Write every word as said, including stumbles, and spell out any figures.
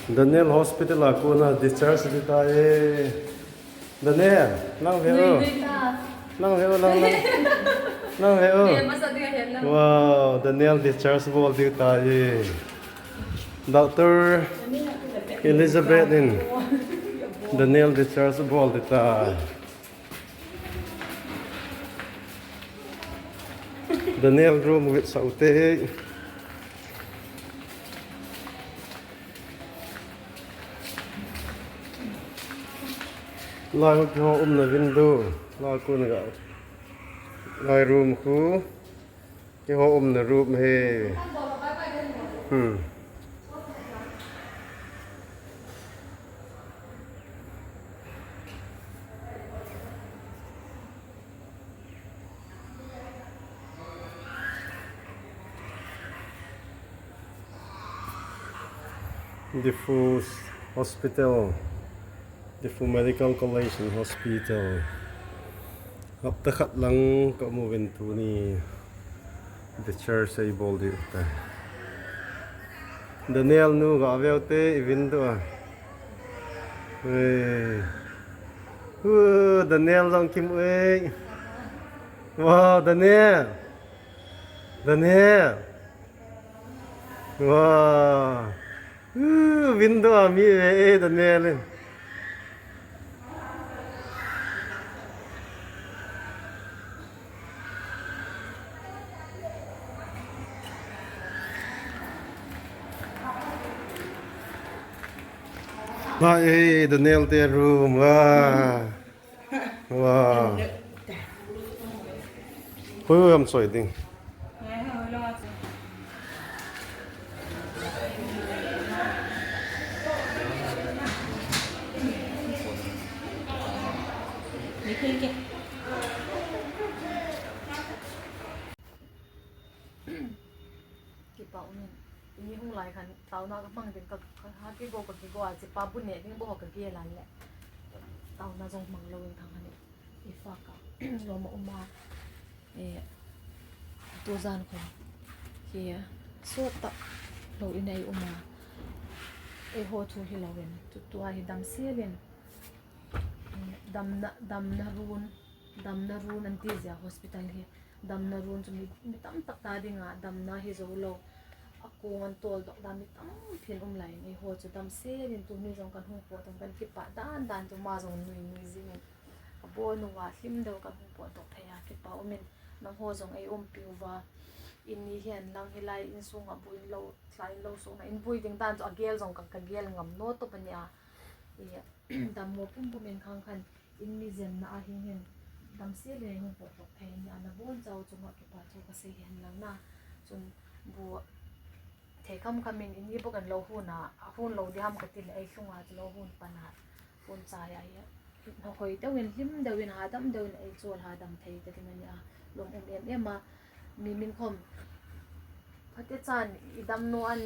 Daniel hospital a kona discharge ding tai. Daniel, lang ve o. Lang ve o, lang, lang. Lang ve o. Wow, Daniel discharge bol ding tai. Doctor Elizabeth in Daniel discharge bol ding tai. Daniel room with saute. Lai keiho umna window. Lai kona ga. Lai room khu. Keiho umna room hi. Hmm. Diphu Hospital, Diphu Medical College and Hospital. Hapta khat lang ka um uvin tuni discharge eibol diu tai. Daniel nu ga ve ute, i window a. Hey. Uh, Daniel jong kimu e. Wow, Daniel. Daniel. Wow. Uh, window a mi ve e, Daniel in. Ba e, Daniel te room. Wow. Wow. Hoi, hoi, am soi ding. Kipa umin. Ini hung lai khan, taona ka mang ding ka, ka, ha kigo ka kigo a, chipa bu ne ding bo ka gel a le. Taona jong mang lou in thang ani. I fa ka. Lom a um a. E, tu jan khun. Hi, sot ta. Lou in ei um a. Eiho thu hi lou in. Tu, tua hi dam sel in. Damna, damna run, damna run an ti jia hospital hi. Damna run chu mi, mi tam tak ta dinga, damna hi jou lou. A kong an tol doh dan mi tam pin um lai in eiho chu dam sel in tuni jong kan hung pot dong kan kipah dan dan chu ma jong nui nui jing in. A bon uva hlim deu kan hung pot doh thei a kipa umin nangho jong ei umpi uva. Ini hihen lang hilai insung a bu in lou, tla in lou sung na in bui ding dan chu a gel jong ka, ka gel ngam no to pa ni a. I, dammo pum pum in khang khan in mi jemna a hing hin dam sel in hung pot doh thei ni a na bon chau chunga kipa thu ka sei hen lang na. Chun bu thei kham kham in in i bok an lou hun a, a hun lou di ham ka ti le ei lhung a chu lou hun pan a hun chai a hi. Na hoi deu in hlim deu in ha dam deu in ei chol ha dam thei ta ding a ni a lom um em em a mi min khom. Phate chan i dam no an